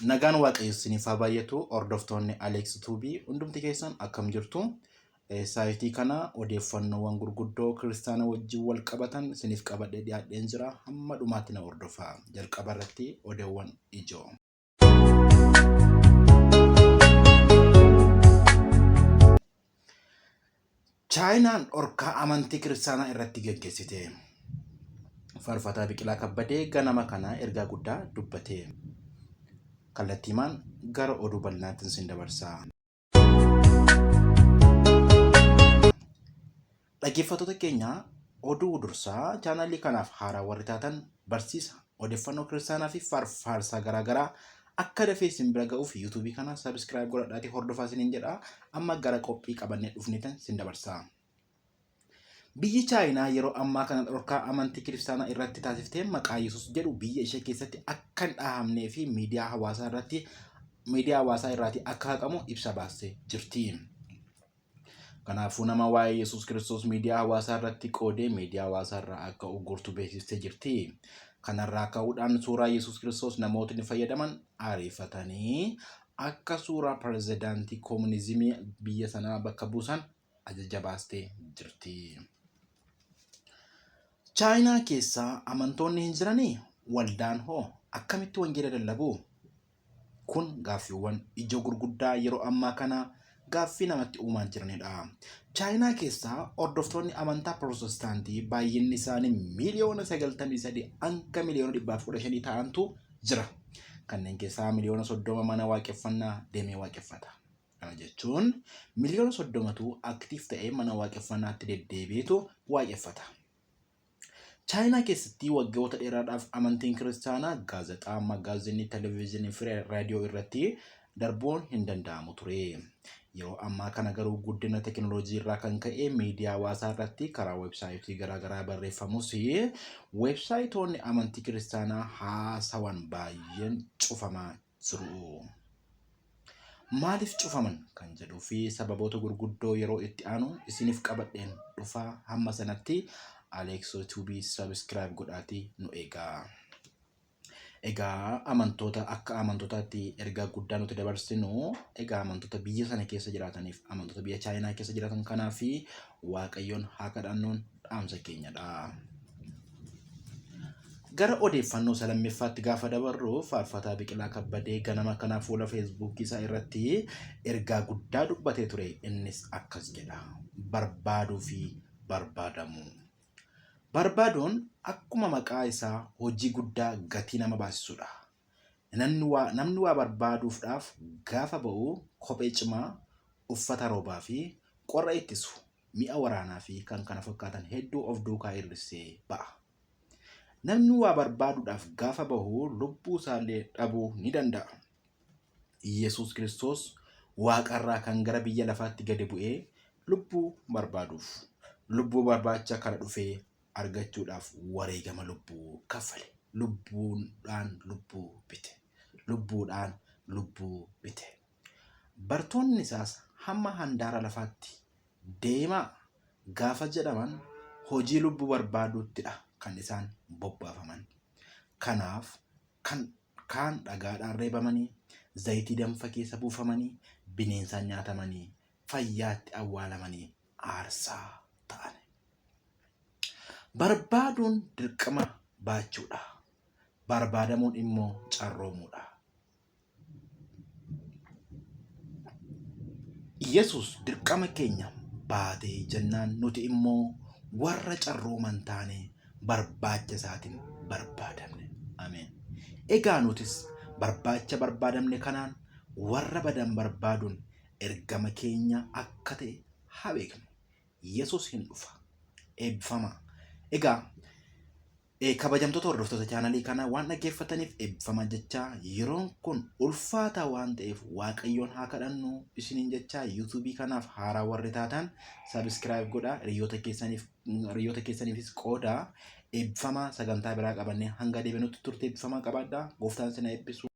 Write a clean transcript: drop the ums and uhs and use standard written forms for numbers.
Nagaan Waaqayyo isiniif haa baay'atu hordoftoonni Alex Tuubii hundumti keessan akkam jirtu? Saayitii kana odeeffannoowwan gurguddoo kiristaana wajjin wal qabatan isiniif qabadhee dhiyaadheen jira. Hamma dhumaatti na hordofaa. Jalqaba irratti odeewwan ijoo. Chaayinaan dhorkaa amantii kiristaanaa irratti geggeessite. Faarfataa Biqilaa Kabbadee ganama kana ergaa guddaa dubbate. Kallattiimaan gara oduu bal'inaatti isin dabarsa. Dhaggeeffattoota keenya oduu dursaa chaanaalii kanaaf haaraa warri taatan barsiisa odeeffannoo kiristaanaa fi faarfaarsaa garaagaraa akka dafee isin bira ga'uuf yuutuubii kana sabiskiraayib godhadhaatii hordofaa isiniin jedha. Amma gara qophii qabannee dhufneetan isin dabarsa. Biyyi Chaayinaa yeroo ammaa kana dhorkaa amantii kiristaanaa irratti taasiftee maqaa Yesuus jedhu biyya ishee keessatti akka hin dhahamnee fi miidiyaa hawaasaa irratti miidiyaa hawaasaa irraatii akka haqamu ibsa baastee jirti. Kanaafuu nama waa'ee Yesuus Kiristoos miidiyaa hawaasaa irratti qoodee miidiyaa hawaasaa irraa akka uggurtu beeksistee jirti. Kanarraa ka'uudhaan suuraa Yesuus Kiristoos namootni fayyadaman ariifatanii akka suuraa pirezidaantii koominizimii biyya sanaa bakka buusan ajaja baastee jirti. Chaayinaa keessa amantoonni hin jiranii? Waldaan hoo akkamitti wangeela lallabu? Kun gaaffiiwwan ijoo gurguddaa yeroo ammaa kana gaaffii namatti uumaa jiranidha. Chaayinaa keessaa hordoftoonni amantaa Pirootestaantii baay'inni isaanii miliyoona 93 hanga miliyoona 115 ta'antu jira. Kanneen keessaa miliyoona 30 mana waaqeffannaa deemee waaqeffata. Kana jechuun miliyoona 30tu aktiif ta'ee mana waaqeffannaatti deddeebi'eetu waaqeffata. Chaayinaa keessatti waggoota dheeraadhaaf amantiin kiristaanaa gaazexaa, magaazinii, televezyiinii fi raadiyoo irratti darbuun hin danda'amu ture. Yeroo ammaa kana garuu guddina teekinooloojii irraa kan ka'e miidiyaa hawaasaa irratti karaa weebsaayitii garaagaraa barreeffamus weebsaayitoonni amantii kiristaanaa haasawan baay'een cufamaa jiru. Maaliif cufaman kan jedhuu fi sababoota gurguddoo yeroo itti aanu isiniif qabadheen dhufa hamma sanatti Aleeksoo Tuubii sabiskiraayib godhaatii nu eegaa. Egaa amantoota akka amantootaatti ergaa guddaa nuti dabarsinu egaa amantoota biyya sana keessa jiraataniif amantoota biyya Chaayinaa keessa jiraatan kanaa fi Waaqayyoon haa kadhannuun dhaamsa keenyadha. Gara odeeffannoo isa lammeffaatti gaafa dabarru Faarfataa Biqilaa Kabbadee ganama kana fuula Feesbuukii isaa irratti ergaa guddaa dubbatee ture. Innis akkas jedha. Barbaaduu fi barbaadamuu. Barbaaduun akkuma maqaa isaa hojii guddaa gatii nama baasisudha. Namni waa, namni waa barbaaduufdhaaf gaafa ba'u kophee cimaa, uffata roobaa fi qorra ittisu mi'a waraanaa fi kkf hedduu of duukaa hir'isee ba'a. Namni waa barbaaduudhaaf gaafa bahu lubbuu isaallee dhabuu ni danda'a. Yesuus Kiristoos waaqarraa kan gara biyya lafaatti gadi bu'ee lubbuu barbaaduuf. Lubbuu barbaacha kana dhufee argachuudhaaf wareegama lubbuu kaffale. Lubbuudhaan lubbuu bite. Lubbuudhaan lubbuu bite. Bartoonni isaas hamma handaara lafaatti deemaa gaafa jedhaman hojii lubbuu barbaaduuttidha kan isaan bobbaafaman. Kanaaf kan kaan dhagaadhaan reebamanii, zayitii danfa keessa buufamanii, bineensaan nyaatamanii, fayyaatti awwaalamanii aarsaa ta'an. Barbaaduun dirqama baachuudha. Barbaadamuun immoo carroomuudha. Yesuus dirqama keenya baatee jennaan nuti immoo warra carrooman taane barbaacha isaatiin barbaadamne. Ameen. Egaa nutis barbaacha barbaadamne kanaan warra badan barbaaduun ergama keenya akka ta'e haa beeknu. Yesuus hin dhufa. Eebbifamaa. Egaa Kabajamtoota hordoftoota chaanalii kanaa waan dhaggeeffataniif eebbifamaa jechaa yeroon kun ulfaataa waan ta'eef waaqayyoon haa kadhannu isiniin jechaa yuutuubii kanaaf haaraa warri taatan sabiskiraayib godhaa hiriyoota keessaniif hiriyoota keessaniifis qoodaa eebbifamaa sagantaa biraa qabannee hanga deebinutti turte eebbifamaa qabaadhaa gooftaan isin haa eebbisu.